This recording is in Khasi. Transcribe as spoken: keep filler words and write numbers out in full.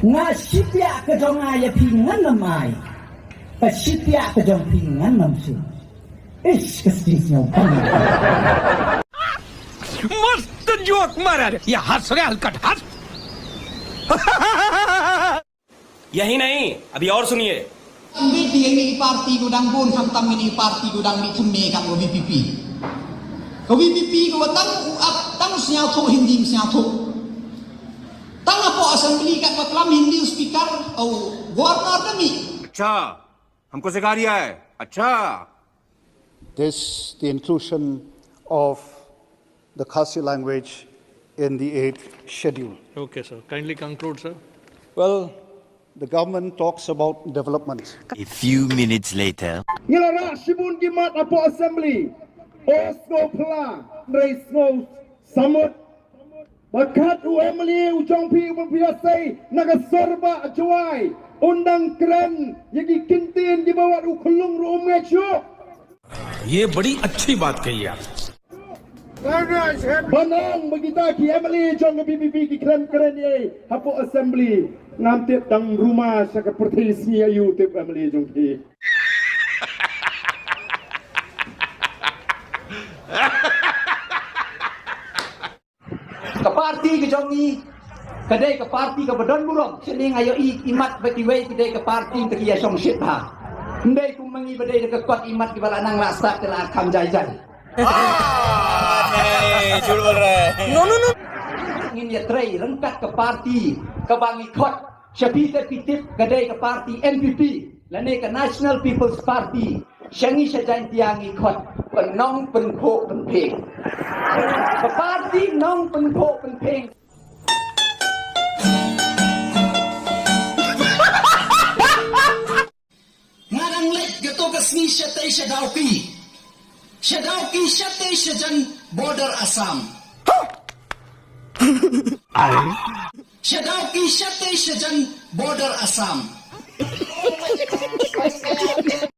Nga shipia ka jong nga ïa phi ngan ym ai. Ka shipia ka jong phi ngan ym shu. Ish, ka sting sngewbha. मस्त जोक मारा रे, ये हंस रे हलकट हंस। यही नहीं, अभी और सुनिए। Bit ïa ngi ki party ki dang bun, khamtam ngi ki party ki dang mih thymme kat ka VPP. Ka VPP ka ba tang u ap, tang u sñiawthuh Hindi, sñiawthuh. Tang hapoh assembly kat ba klam Hindi u speaker, u governor da mih. अच्छा, हमको सिखा रिया है। अच्छा। This, the inclusion of the Khasi language in the eighth schedule. Okay, sir. Kindly conclude, sir. Well, the government talks about development. A few minutes later. Ngi la rah shibun ki mat hapoh assembly. O sngew pla, hynrei sngew samut. Ba khat u MLA u jong phi u ba phi ïa sei na ka sor ba Jowai. Un dang kren ïa ki kyntien ki ba wat u khyllung ruh um ngeit shuh. ये बड़ी अच्छी बात कही आप। Ban ong ba kita ki MLA jong ka VPP ki khlem kren ei hapoh assembly. Ngam tip dang ruma sha ka pyrthei sngi aïu tip MLA jong ki. Ka party ka jong ngi ka dei ka party ka ba don burom. Shane nga ïohi i mat ba kiwei ki dei ka party te ki ïa shong shit bha. Ym dei kum ma ngi ba dei da ka kot i mat ki ba la nang la stad te la kham jai jai. Ah, नहीं, झूठ बोल रहा है। No, no, no. Ngin ïa trei ryngkat ka party ka ba ngi khot. Sha phi te phi tip ka dei ka party NPP lane ka National People's Party. Sha ngi sha Jaintia ngi khot ka Nongpynkhuh Pynpheng. Ka party Nongpynkhuh Pynpheng. Nga dang leit kato ka sngi shatei sha Dawki. Sha Dawki shatei shajan border Assam. Sha Dawki shatei shajan border Assam.